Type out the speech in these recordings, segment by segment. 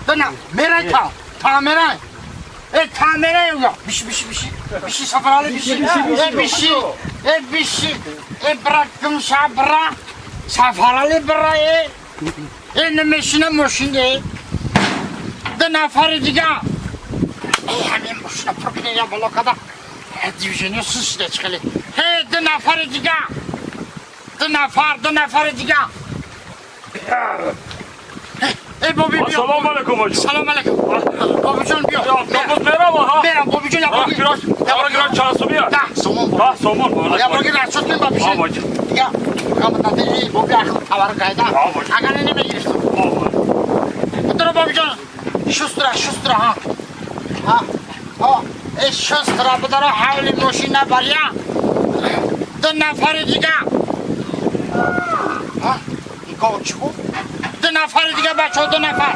Дана мерай та. Та мерай. Та мерай я. Биши биши биши. Биши Сафарали биши. Биши. Биши. Bıraktım sabra. Safarali bra e. Nemешина мошин. Ду нафари дига. Ҳамин мошина пур кунед я боло када. Движение сус чхели. Ду нафари дига. Ду нафар, ду нафари дига. Боби биё. Салом алейкум, ҳоҷӣ. Салом алейкум. Бобиҷон биё. Автобус мерава, ҳа? Мерам, бобиҷон, я боги. Кираш чанд сум я? 10 сомон. 10 сомон. Я боги расчёт кун ба бишин. Дига. Камата боби ахл товар кайда. Агар намегирифтам. Бутро бобиҷон. Шустра, шустра, ҳа. Ҳа. Ҳа. Шустра бидара ҳавли мошина баря. Ду нафари дига. Ҳа? Нико чӣ гуфт? Ду нафари дига бачаҳо, ду нафар.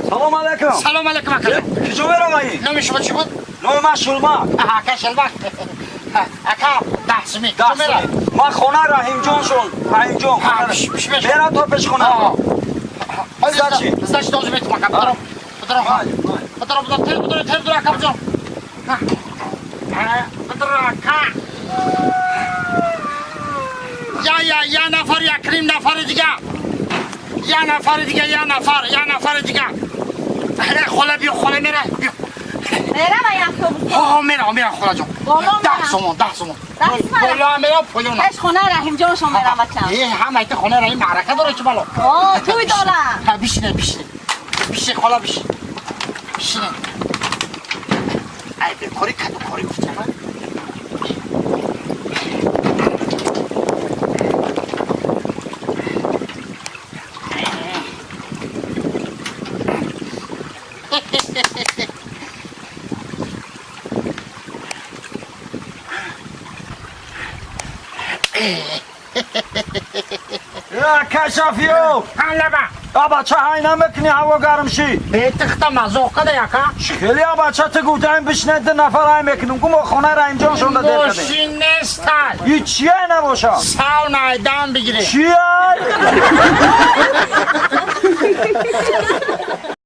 Салом алейкум. Салом алейкум, ака. Куҷо мераваӣ? Номи шумо чӣ буд? Номи ман Шулмак. Аҳа, ака Шулмак. Ака, 10 сумӣ. 10 сумӣ. Ман хона Раҳимҷон шон. Раҳимҷон. Мерам то пеш хона. Значит, значит, должен быть ака. Бидро. Бидро. Бидро, бидро, тез бидро, тез бидро, ака ҷон. Бидро, ака. Я, я, я нафар, я крим нафари дига. Я нафари дига, я нафар, я нафари дига. Хола биё, хола мера, биё. Мерам ай автобус. Ҳо, мерам, мерам, хола ҷон. 10 сомон, 10 сомон. Боло мерам, поён. Пеш хона Раҳимҷон шон мерам бачам. Ҳама ите хона Раҳим маърака дора чӣ бало. О, туй дора. Ҳа, бишине, бишине. Бишине, хола бишине. Бишине. Ай, бекори каду кори гуфтам. Кашафиё! Ҳалаба! Абача ҳай намекунӣ ҳаво гарм ши? Бетихта мазоқ када яка? Хеле абача ту гуфтаем бишне ду нафар ҳай мекунем. Гу мо хонаи Раҳимҷон шонда дер кардем. Мошин нестай. И чия набоша? Саунай дам бигирем. Чия?